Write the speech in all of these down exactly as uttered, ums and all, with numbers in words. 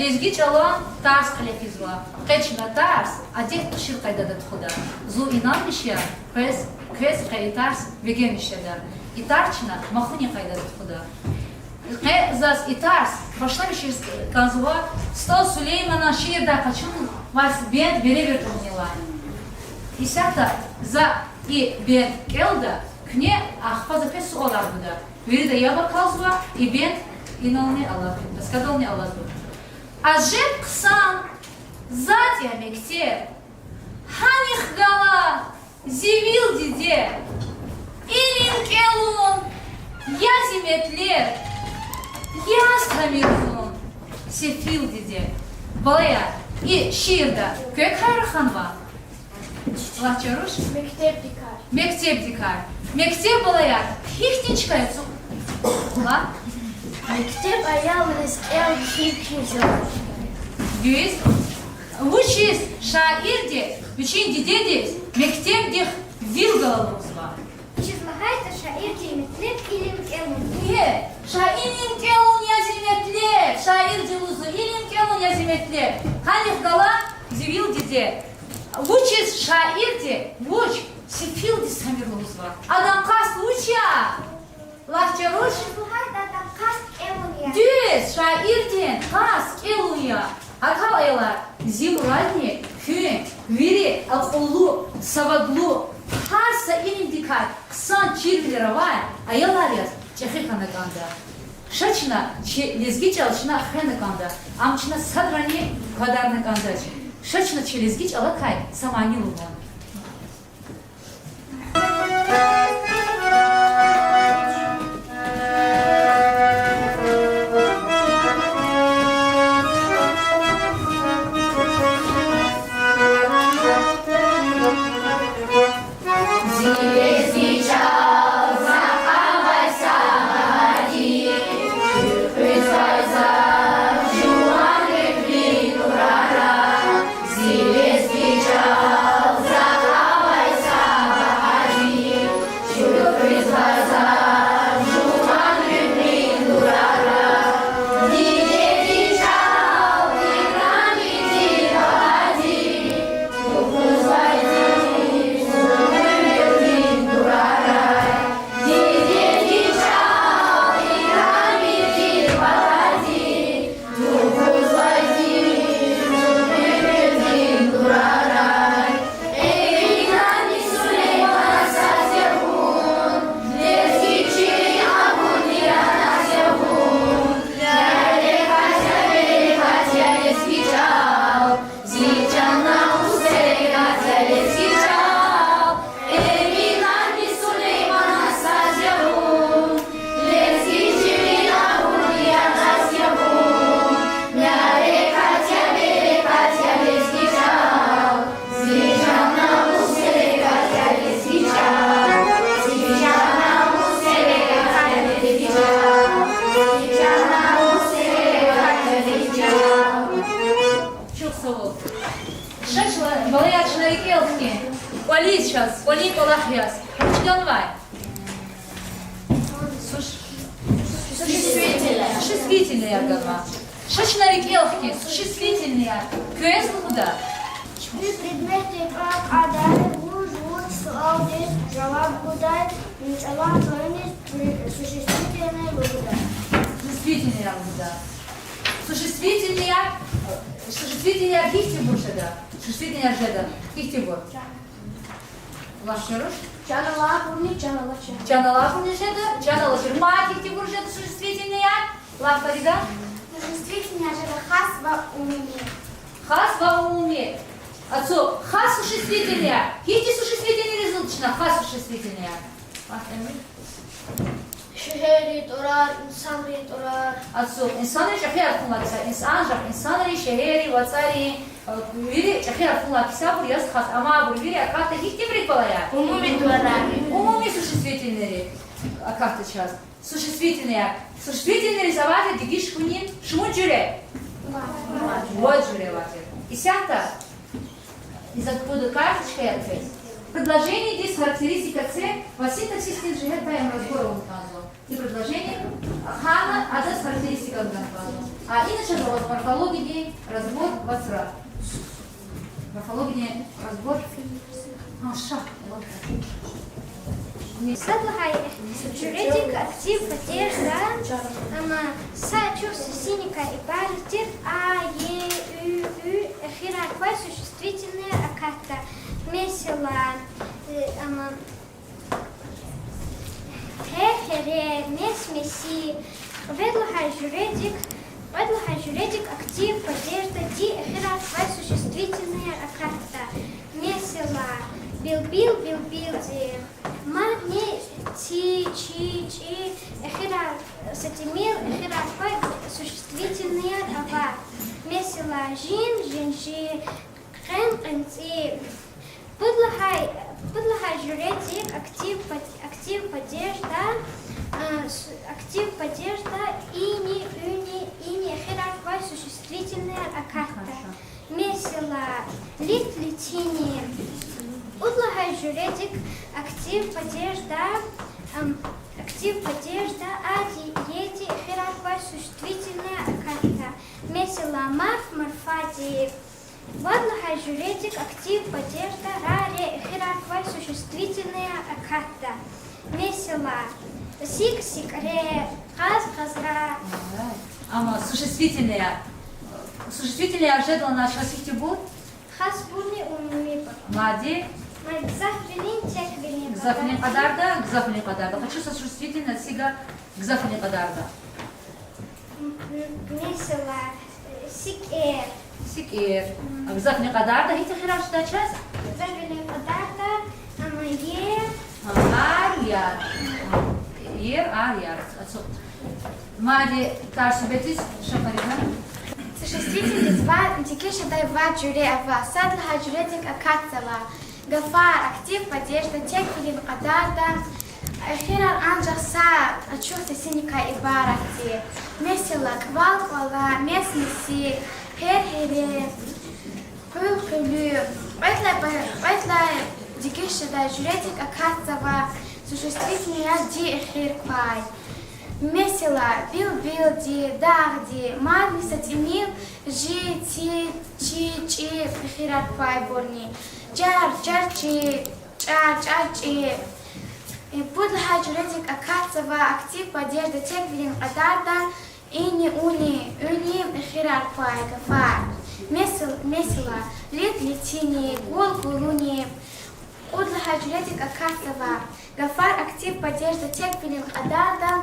Лезги чӀалан тарс кьиле физва. Къе чна тарс адет-тушир къайдада тухуда. Зун инанмиш я, квез, квез къе и тарс бегенмиш жеда. И тарс чна махунин къайдада тухуда. Къе заз и тарс башламишиз кӀанзава СтӀал Сулейманан шиирдай къачунвай бенд Веревирд лугьунилай. Исятда за и бенд кӀелда, куьне ахпа за квез суалар гуда. Вирида яб акалзава, и бенд инални алаз, доскадални алаз. Ажеб хъсан затӀ я мектеб, гьанихъ гала зи вил диде, илим кӀелун я зи метлеб, яз тамир зун сефил диде. Балаяр, и шиирда квекай раханва? Лагь чаруш. Мектебдикай. Мектебдикай. Мектеб, балаяр, гьихьтин чка я цу-, ла? Мектеб аялриз кӀел-кхьин чизвай. Дуьз. Вучиз шаирди вичин дидедиз мектебдихъ вил гала лугьузва? Вучиз лагьайтӀа шаирдин метлеб илим кӀелун. Е, шаирдин илим кӀелун я зи метлеб, шаирди лугьузва, илим кӀелун я зи метлеб, гьанихъ гала зи вил диде. Вучиз шаирди вуч сефилдиз тамир лугьузва? Адан къаст вуч я? Лагь чаруш. Вучиз лагьайтӀа адан къаст кӀелун я. Дуьз, шаирдин къаст кӀелун я. Акал, аялар, зи мурадни куьн вири акьуллу, савадлу, гьар са илимдикай хъсан чирвилер авай аялар яз чӀехи хьана кӀанда. Ша чна чи лезги чӀал чна хвена кӀанда, ам чна садрани гадарна кӀандач. Ша чна чи лезги чӀалакай са мани лугьун. Чухсагъул. Ша чна, балаяр, чна рикӀел хкин. КӀвализ чаз, кӀвалин кӀвалах яз. Вуч ганвай? Суш-, существительное ганва. Ша чна рикӀел хкин, существительное квез лугьуда. Чпи предметдин кӀвалах кьадар, вуж-вуч суалдиз жаваб гудай, чӀалан твариниз при-, существительное лугьуда. Существительное лугьуда. Существительное, существительное гьихьтинбур жеда? Существительное жеда гьихьтинбур? Лагь чаруш. Чан алайбурни чан алачир. Чан алайбурни жеда, чан алачир. Мад гьихьтинбур жеда существительное? Лагь, Фарида. Существительное жеда хас ва умуми. Хас ва умуми. Ацукь, хас существительное. Гьихьтин существительныйриз лугьуда чна хас существительное? Лагь, Эмир. Шегьеррин тӀварар, инсанрин тӀварар. Ацукь, инсанри чӀехи гьарфунилай ксар, инсан, жагъ, инсанри, шегьерри, вацӀари, вири чӀехи гьарфунилай ксарбур яз хас, амайбур вири акатда гьихьтинбур я, балаяр? Умуми тӀварар. Умуми существительныйри акатда чаз. Существительное. Существительныйриз авайди дегиш хьунин шумуд жуьре? Вад жуьре авайди. Исятда Иза пуд карточка я квез. Предложениедиз характеристика це ва синтаксисдиз жигьетдай ам разбор авун кӀанзава. И предложение хьана, адаз характеристика А ина чаз аваз морфологиядин разбор вацра. Морфологиядин разбор. А, ша. Сад лагьай жуьредик актив падежда, амма са ачух сесиникай ибарат тир а, е, уь, уь эхирар квай существительное акатда. Месела, э, амма Гье-, гьере, мес-меси. Кьвед лагьай жуьредик, кьвед лагьай жуьредик актив падежда ди эхирар квай существительное акатда. Месела, билбил, билбилди. Мадни ци, чи, чӀи эхирар, са тӀимил эхирар квай существительноеяр ава. Месела, жин, жинжи, кьен, кьенцӀи. Пуд лагьай, пуд лагьай жуьредик актив пад-, актив падежда, а, с-, актив падежда ини, уьни, ини эхирар квай существительноеяр акатда. Месела, лит, литини. Пуд лагьай жуьредик актив падежда, ам, актив падежда ади, еди эхирар квай существительноеяр акатда. Месела, марф, марфади. Вад лагьай жуьредик актив падежда ра, ре эхирар квай существительноеяр акатда. Месела, сикӀ, сикӀре, къаз, къазра. Амма существительноеяр, существительноеяр жедалди чаз гьихьтинбур? Хасбурни умумибур. Мади? Мади гзафвилин, теквилин. Гзафвилин кьадарда, гзафвилин кьадарда. Къачу са существительное сига гзафвилин кьадарда. М-, м-, месела, э, сикӀер. СикӀер. Гзафни кьадарда гьихьтин эхирар жеда чаз? Гзафни кьадарда, ам, ер. Ар, яр. Ер, ар, яр. Ацукь. Мади тарсу бетиз, ша, Фарида. Существительныйдиз вад, дегиш жедай вад жуьре ава, сад лагьай жуьредик акатзава. Гафар актив падежда теквилин кьадарда, эхирар анжах са ачух сесиникай ибарат я. Месела, кӀвал-кӀвала, мес-меси, гьер-гьере, къуьл-къуьлуь. Кьвед лагьай па-, кьвед лагьай дегиш жедай жуьредик акатзава существительныйяр ди эхир квай. Месела, билбилди, дагъди, мадни са тӀимил жи, ци, чи, чӀи эхирар квайбурни. Чар, чарчӀи, чӀар, чӀарчӀи. Э, пуд лагьай жуьредик акатзава актив падежда теквилин кьадарда ини, уни, уьни эхирар квай гафар. Месел-, месела, лит, литини, кӀул, кӀулуни. Кьуд лагьай жуьредик акатзава гафар актив падежда теквилин кьадарда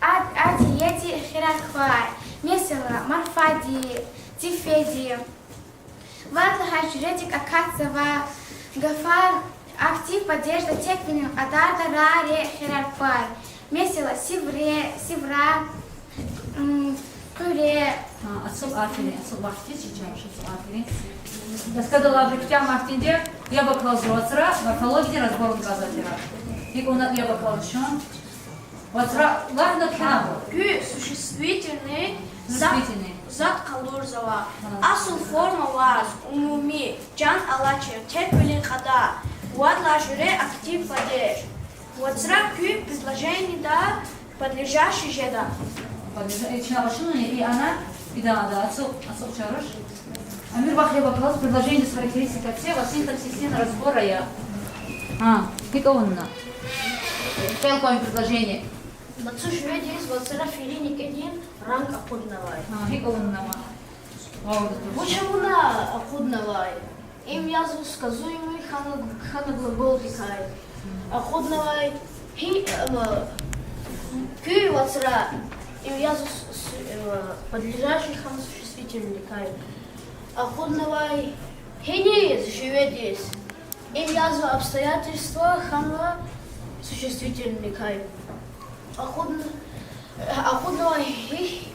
ад, ади, еди эхирар квай. Месела, марфади, цифеди. Вад лагьай жуьредик акатзава гафар актив падежда теквилин кьадарда ра, ре эхирар квай. Месела, сивре, сивра, м, къуьре. Ацукь, аферин, ацукь, вахт тийиз чи чавуш, ацукь, аферин. Доскадал абуру куьтягьна вахтунда яб акалзава вацра, морфологиядин разборни кӀанзава тир. ГьикӀ авуна яб акалда чун? Вацра лагьана кхьенва. Куь существительный зат, существительный зат къалурзава. Асул форма ваз умуми, чан алачир, теквилин кьадар. Вад лагьай жуьре актив падеж. Вацра куь предложенида подлежащее жеда. Подлежа-, э, чна авачирни и ана, идан ада, ацукь, ацукь чаруш. Амир, вахъ яб акалаз, предложениедин характеристика це ва синтаксисдин разбор ая. А, гьикӀ авуна? Квел кван предложение. Лацу жуьредиз вацра фири никӀедин ранг акъуднавай. А, гьикӀ авуна ма? Вуч авуна акъуднавай? Им язва сказуемый хьана, хьана глаголдикай. Акъуднавай гьи-, ама, куь вацра, им язва с-, с-, ама, подлежащее хьана существительнойдикай. Акъуднавай гьиниз, живедиз. Им язва обстоятельство хьанва существительнойдикай. Акъудн-, акъуднавай гьи-,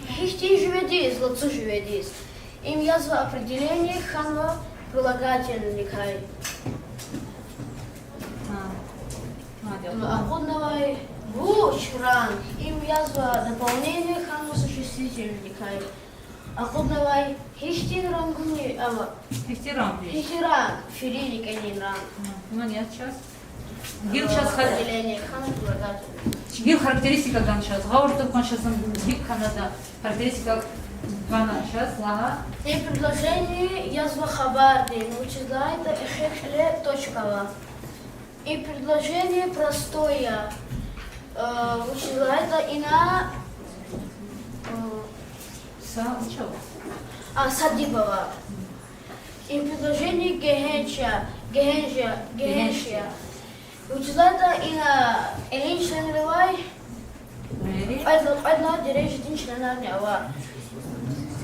гьихьтин живедиз, лацу живедиз. Им язва определение хьанва прилагательнойдикай. Акъуднавай вуч ранг, им язва дополнение хьанва существительнойдикай. Акъуднавай гьихьтин рангуни ава. Гьихьтин ранг? Гьихьтин ранг, фири никӀедин ранг. Иман яз чаз. Гила чаз хар-, гила характеристика гана чаз, гъавурда кван чаз, гьикӀ хьанатӀа характеристика гана чаз, лагь. И предложение язва хабардин, вучиз лагьайтӀа эхир кьиле точка ава. И предложение простое я, э, вучиз лагьайтӀа ина, э, са, вуч ава? А, са диб ава. И предложение гегьенш я, гегьенш я, гегьенш я. Вучиз лагьайтӀа ина кьилин членривай, кьвед-, кьвед лагьай дережадин членарни ава.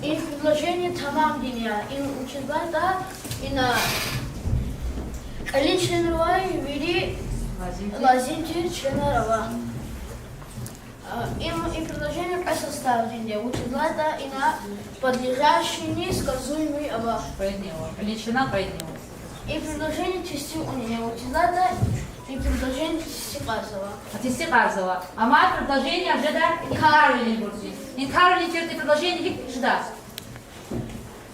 И предложение тамамдин я, им вучиз лагьайтӀа ина кьилин членривай вири лазим тир членар ава. А, им, и предложение кьве составдин я, вучиз лагьайтӀа ина подлежащийни сказуемыйни ава. Кьилин члена кьилин. И предложение тестикьунин я, вучиз лагьайтӀа и предложение тестикьарзава. А, тестикьарзава. Амма предложение жеда инкарвилинбурузни. Инкарвилин тирди предложение гьикӀ жеда?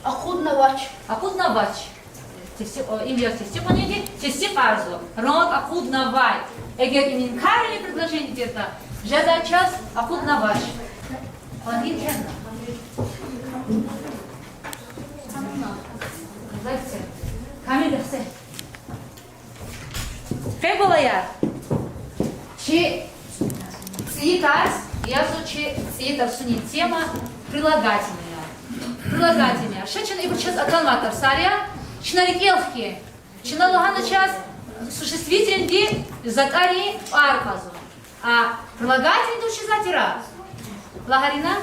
Акъуднавач. Акъуднавач. Тести-, о, им яз тестикьунин я, тестикьарзава. Ранг акъуднавай. Эгер им инкарвилин предложение тиртӀа, жеда чаз акъуднавач. Къван гьикӀ жеда? Камил, гьахьзе. Къе, балаяр, чи цӀийи тарс, язва чи цӀийи тарсунин тема прилагательные. Прилагательные. Ша чна ибур чаз атанвай тарсар я, чна рикӀел хкин. Чна лагьана чаз существительныйди затӀарин тӀвар кьазва. А прилагательныйди вучзавай тир? Лагь, Арина.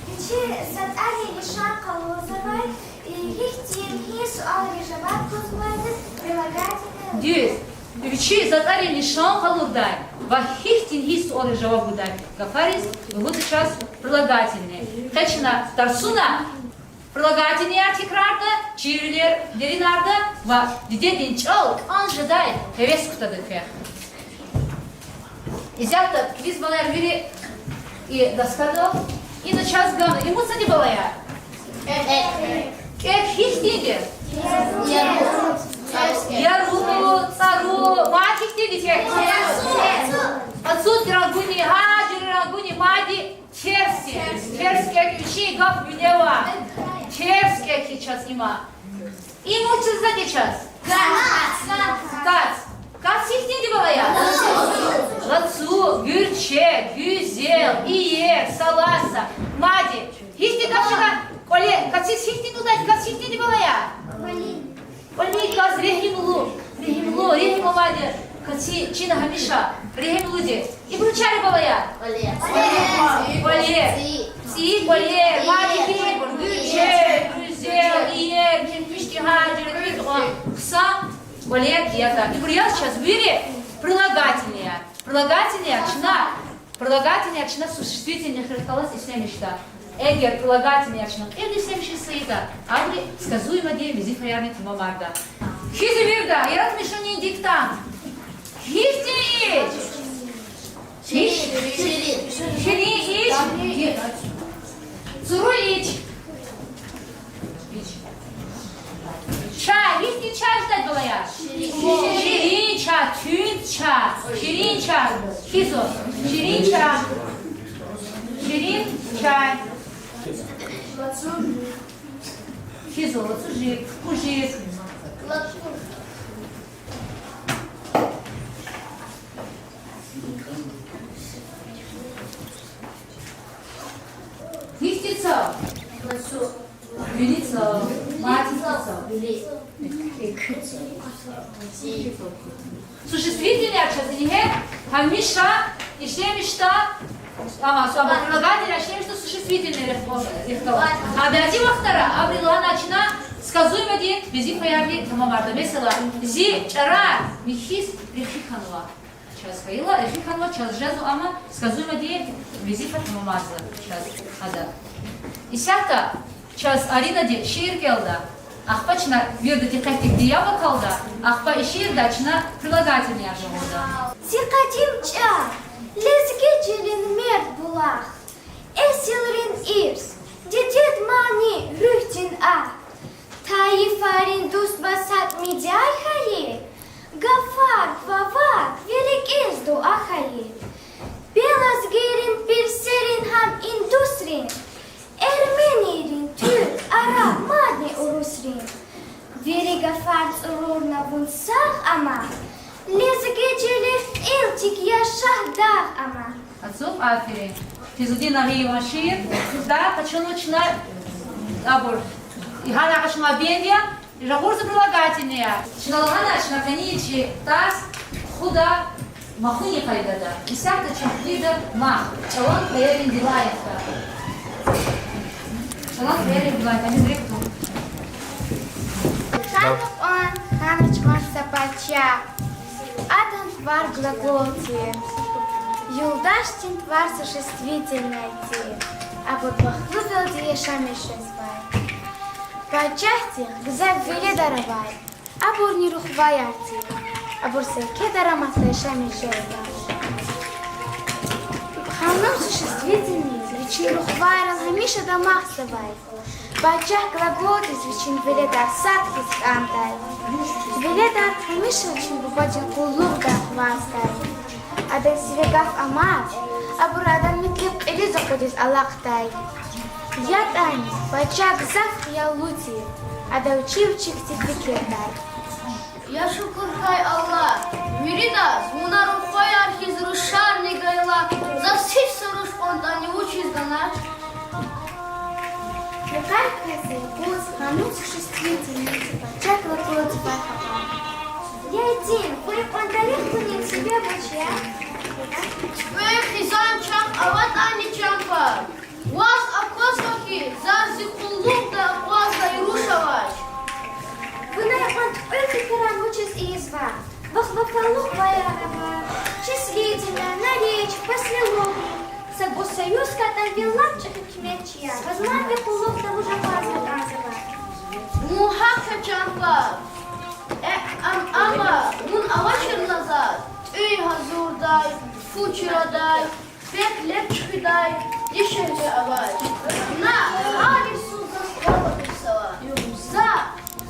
Вичи затӀарин лишан къалурзавай, гьихьтин, гьи суалриз жаваб гузвайди прилагательныйди. Дуьз. Вичи затӀарин лишан къалурдай ва гьихьтин, гьи суалриз жаваб гудай гафариз лугьузва чаз прилагательные. Къе чна тарсуна прилагательныйяр тикрарда, чирвилер деринарда ва дидедин чӀал кӀан жедай гьевес кутада квехъ. Исятда квез, балаяр, вири и доскадал. Ина чаз гана, им вуч ятӀа, балаяр? КӀек гьихьтинди я? Яру, цӀару, мад гьихьтинди я? Ацуд рангуни, гьа жуьре рангуни, мад терс я. Терс кӀек, вичин гаф винева. Терс кӀек я чаз има. Им вучзава чаз? Кац. Кац. Кац гьихьтинди я, балаяр? Лацу, гуьрчег, гуьзел, иер, саласа. Мад гьихьтин гаф жеда? КӀвале. Кациз гьихьтин лугьудай, кац гьихьтинди я, балаяр? КӀвалин кас регьимлу, регьимлу, регьим авайди я каци чна гьамиша, регьимлуди. Ибур чар я, балаяр? КӀвале. ЦӀийи кӀвале, мад гьихьтинбур? Гуьрчег, гуьзел, иер, кирпичдин гьар жуьре кьван, хъсан кӀвале ятӀа. Ибур яз чаз вири прилагательныйяр. Прилагательныйяр чна Прилагательныйяр чна существительный эхирдаллаз ишлемишда. Эгер прилагательныйяр чна кьилди ишлемишиз хьайитӀа, абуру сказуемыйдин везифаярни тамамарда. Кхьизва вирида, яратмишунин диктант. Гьихьтин ич? Ич? Ширин ич? ЦӀуру ич? Чай. Гьихьтин чай жедай, балаяр? Ширин чай, туьнт чай, ширин чай. Кхьизва? Ширин чай. Ширин чай. Кхьизва? Лацу жив, куж жив. Гьихьтин цав? Вири цав. Мад гьихьтин цав? Существительныйяр чаз ингье гьамиша ишлемишда, ама, суама, прилагательныйяр ишлемишда существительный рехъ-, рехъ галаз. А бязи вахтара абуру лагьана чна сказуемыйдин везифаярни тамамарда. Месела, зи чӀарар михьиз рехи хьанва. Чаз хьайила, рехи хьанва, чаз жезва, ама сказуемыйдин везифа тамамарзава чаз ада. Исятда чаз Аринади шиир кӀелда, ахпа чна вирида дикъетдивди яб акалда, ахпа и шиирда чна прилагательныйяр жагъурда. Зи къадим чӀал, лезги чилин мерд булах, эсилрин ирс, дидед мани, руьгьдин агь. Тайифарин дуст ва сад мидяй хьайи, гафар Дуа хьайи. Пел лезгийрин, персерин, гьам индусрин, эрменийрин, туьрк, араб, мадни урусрин. Вири гафар цӀурурна вун сагъ ама, лезги чилихъ кьил тик я, Шагьдагъ ама. Ацукь, аферин. Физудин Нагъиеван шиир. Да, къачуна чна абур. Гьана къачуна бенд я, жагъурза прилагательное я. Чна лагьана, чна къенин чи тарс худа махунин къайдада. Исятда чун хуьда мах. ЧӀалан кьвеярин вилаятда. ЧӀалан кьвеярин вилаятда. Амин, ректор. Чан кьван, гьана чкӀан са пачагь. Адан тӀвар глагол тир. Юлдашдин тӀвар существительное тир. Абур бахтлувилди яшамиш жезвай. Пачагьдихъ гзаф веледар авай. Абурни рухваяр тир. Абур са уьлкведа араматда яшамиш жезва. Ханум существительноедиз вичин рухвайрал гьамиша дамахзавай. Пачагь глаголдиз вичин веледар сад хьиз кӀандай. Веледар гьамиша вичин бубадин къуллугъда акъваздай. Адан сиве гаф амаз, абур адан метлеб кьилиз акъудиз алахъдай. ЯтӀани пачагь гзаф хияллу тир, ада вичи-вичикди фикирдай. Я шукур хьай Аллагь, виридаз, вуна рухваяр хьиз рушарни гайила, заз гьич са руш кьван ятӀани вучиз ганач? Йикъар квез са юкъуз ханум существительное пачагь глаголдивай хабар. Я итим, къуй кьван тарих кунин себеб вуч я? ТӀуьн хизан чахъ аватӀани, чан паб, ваз аквазва хьи, заз зи къуллугъда акъваздай руш авач. Вуна кьван тӀуьн фикирар вучиз ийизва? Вахъ вафалу кьваяр ава, числительное, наречие, послелоги. Са гуз союз хьайитӀани, ви лап чӀехи куьмекчи я, ваз мад ви къуллугъда вуж акъвазна кӀанзава. Вун гьахъ я, чан паб. Э, ам-, амма вун авачирла заз тӀуьн гьазурдай, фу чрадай, пек-леп чуьхуьдай дишегьли авач. На, гьар йисуз заз кӀвал акъудзава. За,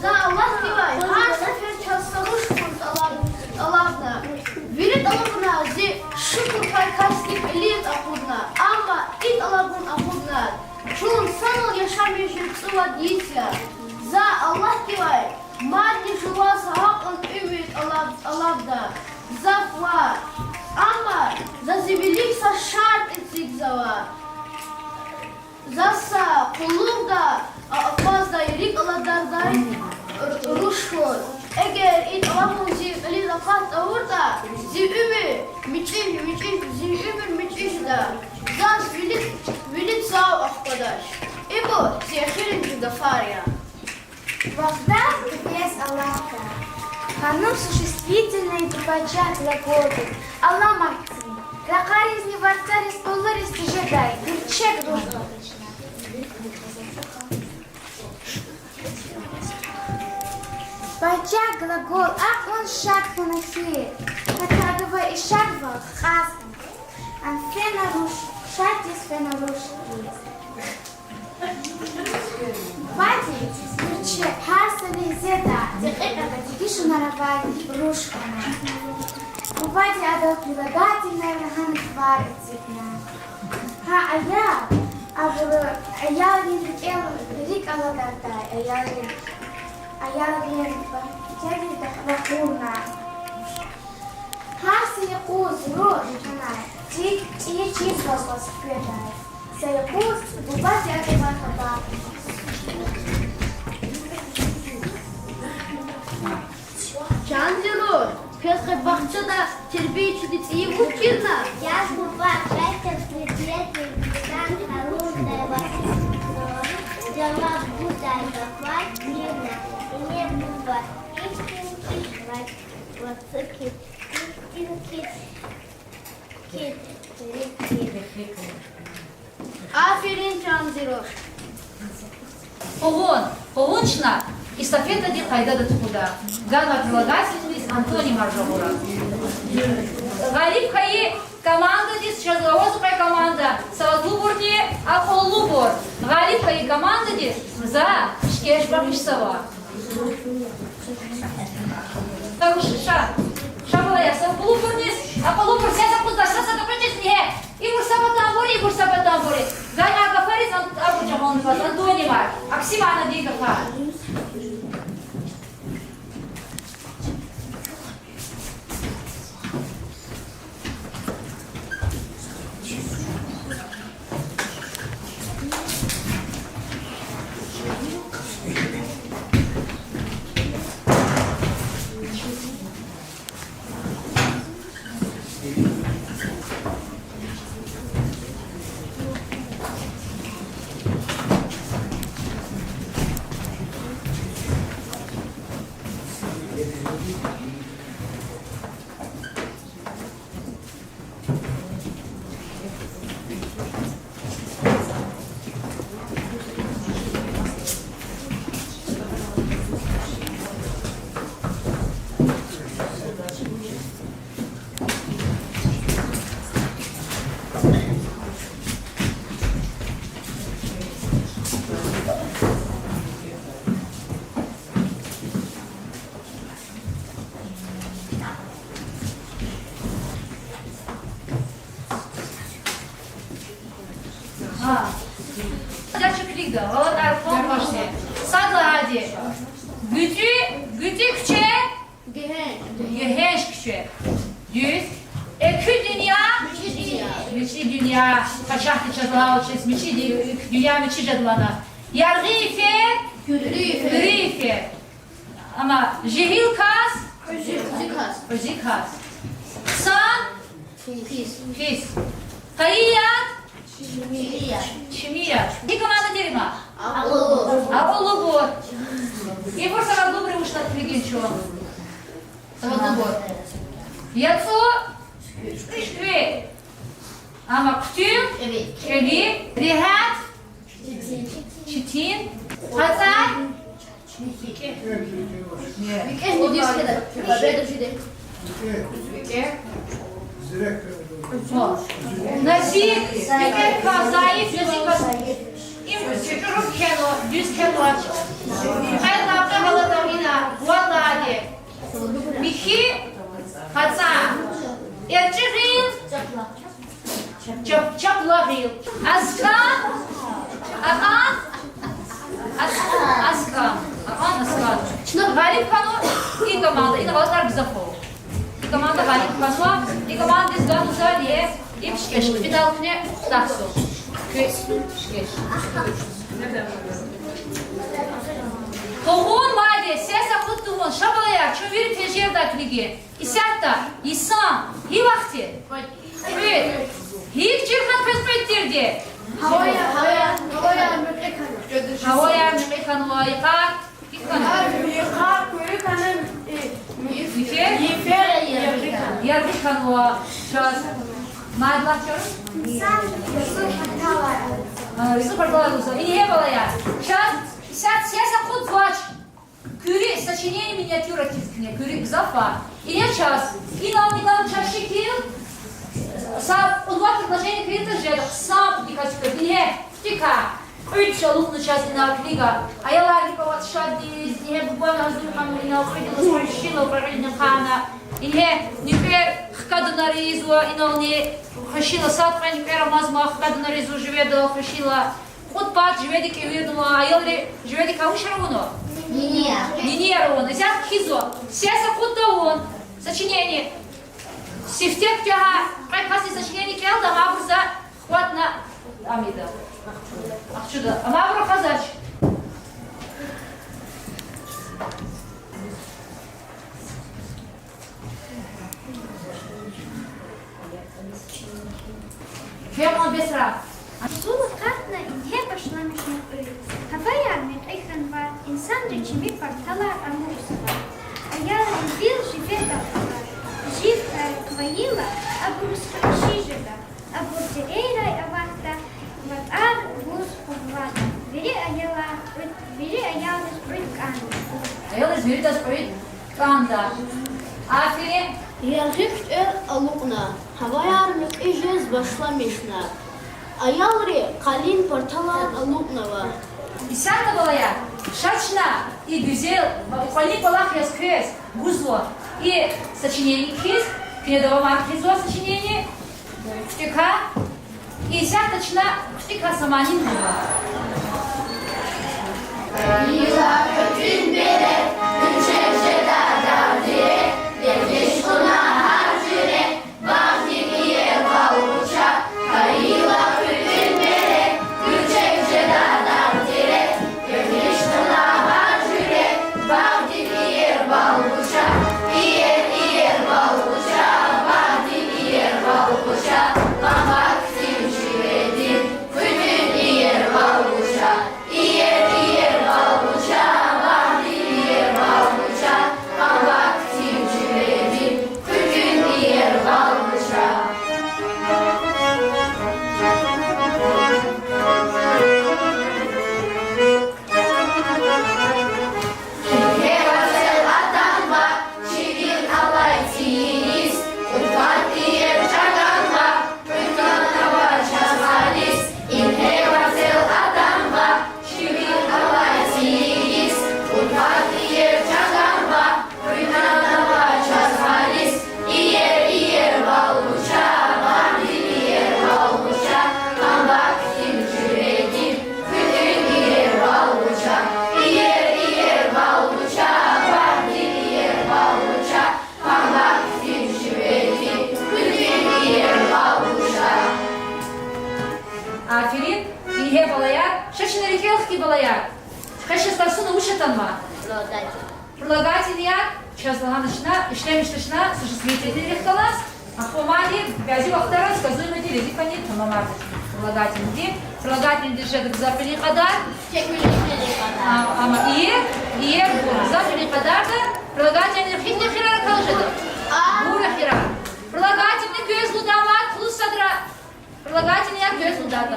за Аллагьдивай, гьар сефер чаз са руш кьван тӀалаб-, тӀалабна. Вири тӀалабунар зи шукур хьай касдин кьилиз акъудна, амма и тӀалабун акъудна. Чун санал яшамиш жез цӀувад йис я. За Аллагьдивай мадни жуваз гьакьван тӀуьн ви тӀалаб-, тӀалабда. Гзаф ваъ, амма за зи вилик са шартӀ эцигзава. Заз са къуллугъда а-, акъваздай рикӀ аладардай р-, руш хьуй. Эгер и тӀалабун зи кьилиз акъат тавуртӀа, зи уьмуьр мичӀи-, мичӀи-, зи уьмуьр мичӀи жеда. Заз вили, вили цав ахквадач. Ибур зи эхиримжи гафар я. Вахтар квез алакьда. Ханум существительноеди пачагь глаголдиз аламатдин, ракъаризни варцариз къуллуриз тежедай гуьрчег руш багъишна. Пачагь глагол акьван шад хьана хьи, гьатта адавай ишарвал кьаз хьана. Ам фена руш, шаддиз фена руш хьиз. Бубади гуьрчег гьар са легьзеда, декьикьада дегишунар авай руш хьана. Бубади адал прилагательное лагьана тӀвар эцигна. Гьа аял, абуру аялрин рикӀел, рикӀ аладардай, аялрин, аялрин ба-, рикӀелиз ракъурна. Гьар са юкъуз руш хьанай, ци-, цӀийи чизваз ваз хкведай. Са юкъуз бубади адавай хабар. Чан зи руш, квез къе бахчада тербиячиди цӀийи вуч чирна? Яз буба, квез тербиячи диктант гьарундай ва жаваб гудай гафар чирна. Ине буба, ихьтин киш вач, ва цӀи киш, ихьтин киш. Аферин, чан зи руш. Къугъун, къугъун чна эстафетадин къайдада тухуда. Ганва прилагательныйриз антонимар жагъура. Гъалиб хьайи командадиз, чаз аваз кьве команда, савадлубурни акьуллубур. Гъалиб хьайи командадиз за шкеш багъишзава. Ша, ша, ша, балаяр, савадлубурни Акьуллубур сес акъудзавач, са садаз акъудиз ингье. Ибур са патан абур, ибур са патан абур. Гайи гафариз ан-, абур жагъанваз, андуни ва акси манади гафар. Гьа. Жа чуькьлида, гъалатӀар кван башни. Сад лагьайди. ГуьцӀуь, гуьцӀуь куьче. Гегьенш куьче. Дуьз. Экуь дуьнья. МичӀи дуьнья. Пачагьдиз чаз лагьай чиз мичӀи ди-, дуьнья мичӀи жеда лагьана. Яргъи йифер. Куьруь йифер. Куьруь йифер. Амма жегьил кас. Кьуьзуь кас. Кьуьзуь кас. Хъсан. Пис. Пис. Къайи яд. Чими яд. Чими яд. Гьи команда тир има? Акьуллубур. Акьуллубур. Ибур савадлубур, вуч лагьана килигин чун. Савадлубур. ЯцӀу. Кьве. Амма хъуьтуьл. КӀеви. КӀеви. Регьят. Четин. Къецел. ВикӀегьни дуьз хьана. Бадеда жеди. Назик, викӀегь кас, заиф, назик кас. Им чӀуру кхьенва, дуьз кхьенвач. Къецел, къецел гъалатӀ ина, валлагьи. Михьи, къецел. ЭрчӀи гъил. Чап-, чапла гъил. АскӀан. Акьан. Ас-, аскӀан. Акьан, аскӀан. Чна гъалиб хьанва и команда, ина гъалатӀар гзаф ава. И команда гъалиб хьанва, и командадиз ганва за, е, и пишкеш, фидални тахсу. Квез пишкеш. Къугъун мадни, сес акъуд тавун, ша, балаяр, чун вири тежердай килигин. Исятда йисан гьи вахт я? Кьуьд. ГьикӀ чир хьана квез кьуьд тирди? Гьаваяр, гьаваяр, гьаваяр мекьи хьанва. Гьаваяр мекьи хьанва, йикъар гьикӀ хьана? Йикъар куьруь хьана, э, йифер? Йифер яргъи хьана. Яргъи хьанва. Чаз мад лагьай чара? А, ризкьи парталар лугьузва. Ингье, балаяр. Чаз исятда сес акъудзавач. Куьруь, сочинение миниатюра тир куьне, куьруь гзаф ава. Ингье чаз, инал, инал чаз шикил, са кьуд-вад предложение килигда жеда, хъсан пудикай чкадиз, ингье, пудикай. Кьуьд алукьна чаз инал килига. Аялар гьикӀ аватӀа шаддиз, ингье бубани гьазур хьанва инал кьуьд алаз, хвешила, кьве гъилни хъана. Ингье нуькӀвер хкаданар ийизва инални, хвешила, сад-кьве нуькӀвер амазма, хкаданар ийизва живедал, хвешила. Кьуд парт живеди кӀевирнава, аялри живедикай вуч авунва? Нинияр. Нинияр авунва. Исятда кхьизва. Сес акъуд тавун. Сочинение. Сифте куьтягьай кьве касди сочинение кӀелда, амайбур за хватна амида. Ахчуда. Амайбур хазач. Ферман Бесра. Зул акъатна, ингье башламишна кьуьл. Гьаваяр мекьи хьанва, инсанри чими парталар амукьзава. Аялри вил живедал ава. Жив хьайила, абуруз хвеши жеда. Абур дерейрай аватда, ватӀар гуз къугъвада. Вири аялар кьуьд, вири аялриз кьуьд кӀанда. Аялриз виридаз кьуьд кӀанда. Аферин. Яргъи куьтӀел алукьна, гьаваяр мекьи жез башламишна. Аялри къалин парталар алукьнава. Исятда, балаяр, ша чна и гуьзел, кьванни кӀвалах яз квез гузва и сочинение хьиз, Фине давамар хъийизва сочинение. ХъуьтӀуькай. Исятда чна хъуьтӀуькай са мани гузва. Аферин, ингье, балаяр, ша чна рикӀел хкин, балаяр. Къе чаз тарсуна вуч атанва? Прилагательное. Чаз лагьана чна, ишлемишда чна существительныйрихъ галаз, ахпа мадни бязи вахтара сказуемое везифани тамамарзава чна прилагательныйди. Прилагательныйдиз жеда гзафвилин кьадар. А, амма иер, иербур гзафвилин кьадарда прилагательныйрихъ гьихьтин эхирар акал жеда? Бур эхирар. Прилагательный квез лугьуда мад, кьулухъ садра. Прилагательныйяр квез лугьудатӀа.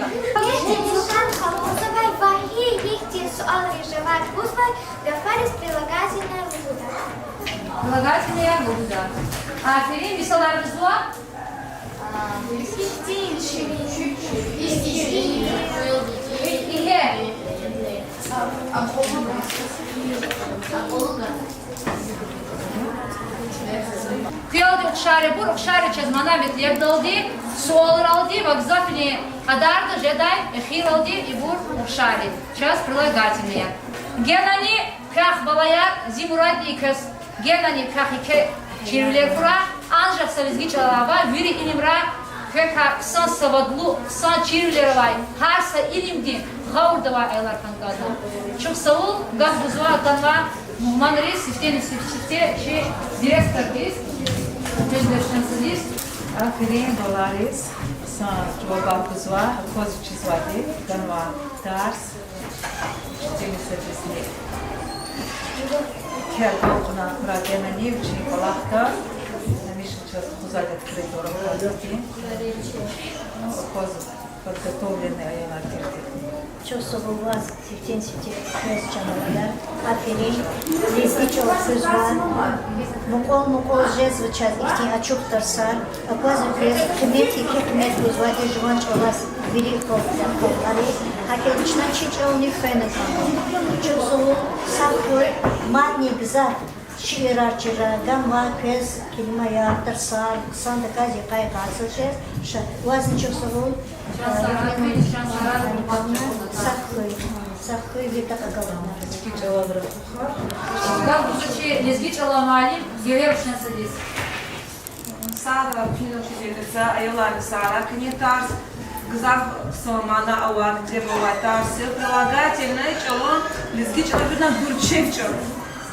Инсан халузавай ва гьихьтин суалриз жаваб гузвай гафариз прилагательное лугьуда. Прилагательныйяр лугьуда. Аферин, мисалар гузва. Ингье. Квелди ухшарибур, ухшари чаз мана-метлебдалди, суалралди ва гзафни кьадарда жедай эхиралди ибур ухшари. Чаз прилагательные. Генани квехъ, балаяр, зи мурадни квез, генани квехъ еке чирвилер хьурай, анжах са лезги чӀалай ва вири илимрай квекай хъсан савадлу, хъсан чирвилер авай, гьар са илимдин гъавурда авай аялар хьана кӀанда. Чухсагъул, гаф гузва атанвай мугьманриз, сифтени-сифте чи директордиз, Мухьмед Левшансадиз. Аферин балайриз, хъсан жавабар гузва, аквазва чизвайди ганвай тарс. Чизни садизни кел акъуна кура генани вичин кӀвалахда, гьамиша чаз хузвайди коридор аквазва. Аквазва, подготовленный аялар тирди. Чухсагъул ваз, сифтени-сифте квез, чан балаяр. Аферин, лезги чӀал хуьзва. Мукьвал-мукьвал жезва чаз ихьтин ачух тарсар. Аквазва квез къимет, еке къимет гузвайди жуван чӀалаз вири халкь-, халкьари. ГьакӀ хьайила чна чи чӀални хвена кӀанда. Чухсагъул, сагъ хьуй, мадни гзаф шиирар чира ганва квез, келимаяр, тарсар, хъсандаказ йикъай къарцел жез. Ша, вазни чухсагъул, сагъ хьуй, сагъ хьуй, виртахъ агалкьунар. Гаф гузва чи лезги чӀалай муаллим Гевер Рушансадиз. Сагърай, куьн чизвайди за аяларни сагърай, къенин тарс гзаф хъсан мана авай, метлеб авай тарс я. Прилагательное чӀалан, лезги чӀалан виридан гуьрчег чӀал,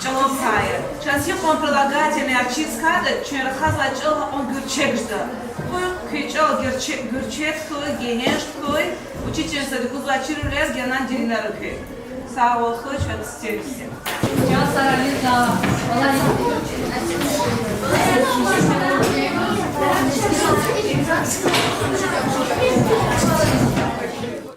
чӀалан пай я. Чаз гьикьван прилагательныйяр чиз хьайитӀа, чун рахазвай чӀал гьакьван гуьрчег жеда. Къуй куь чӀал гуьрче-, гуьрчег хьуй, гегьенш хьуй, учительница гузвай чирвилер генани деринарун куь. Сагъ хьуй, чан сестер.